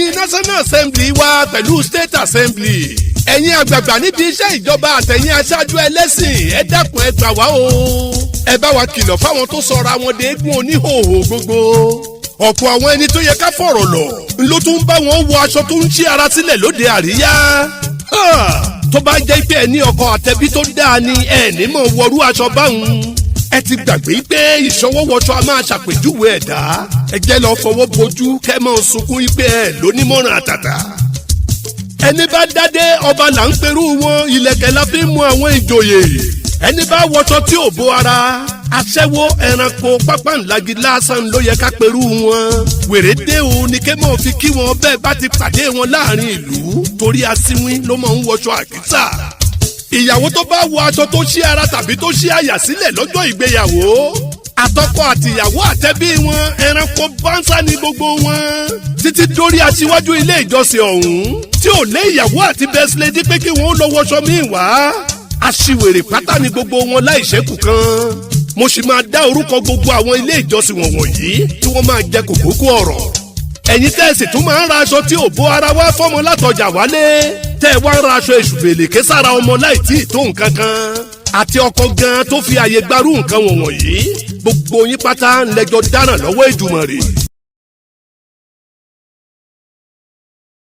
Ẹ̀yin National Assembly wa pẹ̀lú State Assembly, ẹ̀yin àgbààgbà níbi iṣẹ́ ìjọba, àtẹ̀yin aṣáájú ẹlẹ́sìn, ẹ dákun, ẹ gbà wá o. Ẹ bá wa kìlọ̀ fáwọn tó sọra wọn de eégún oníhòòhò gbogbo. Ọ̀pọ̀ àwọn ẹni tó yẹ ká fọ̀rọ̀ lọ̀ ló tún bá wọn wọ aṣọ tó ń ṣí ara sílẹ̀ lóde àríyá. Tó bá jẹ́ pé ẹ ní ọkọ àtẹbí tó dáa ni, ẹ ní mọ̀ wọrú aṣọ báwọn. Ẹ ti gbàgbé pé ìṣọwọ́wọṣọ a máa ṣàpèjúwe ẹ̀dá. Ẹ jẹ́ lọ fọwọ́ bojú kẹ́ mọ́ sunkún pé ẹ lónímọ̀ràn àtàtà. Ẹni bá dádé, ọba là ń perú wọn. Ìlẹ̀kẹ̀ la fi ń mú àwọn ìjòyè. Ẹni bá wọṣọ tí ò bo ara, aṣẹ́wó, ẹranko pápá ńlági lásán ló yẹ ká perú wọn. Wèrè dé o ní ké mọ̀ fi kí wọn bẹ́ẹ̀ bá ti pàdé wọn láàrin ìlú, torí asínwín ló máa ń wọṣọ àkísà. Ìyàwó tó bá wọ aṣọ tó ṣí ara tàbí tó ṣí àyà sílẹ̀ lọ́jọ́ ìgbéyàwó, àtọkọ àtìyàwó àtẹbí wọn, ẹranko bánsá ní gbogbo wọn, títí dórí aṣíwájú ilé ìjọsìn ọ̀hún tí ò lé ìyàwó àti best lady pé kí wọ́n lọ wọṣọ míì wá. Aṣiwèrè pátá ní gbogbo wọn láì ṣẹ́kù kan. Mo sì máa dá orúkọ gbogbo àwọn ilé ìjọsìn wọ̀nyí tí wọ́n máa jẹ kòkókó ọ̀rọ̀. Ẹ̀yin tẹ́ẹ̀sì tún máa ń ra aṣọ tí ò bó ara wá fọ́mọ látọjà wálé, tẹ́ ẹ wá ń ra aṣọ èṣù fèlèké sára ọmọ láì tí ì tó nǹkan kan, àti ọkọ gan tó fi àyè gbarú nǹkan wọ̀nyí, gbogbo yín pátá ńlẹ́jọ́ dáràn lọ́wọ́ Èdùmàrè.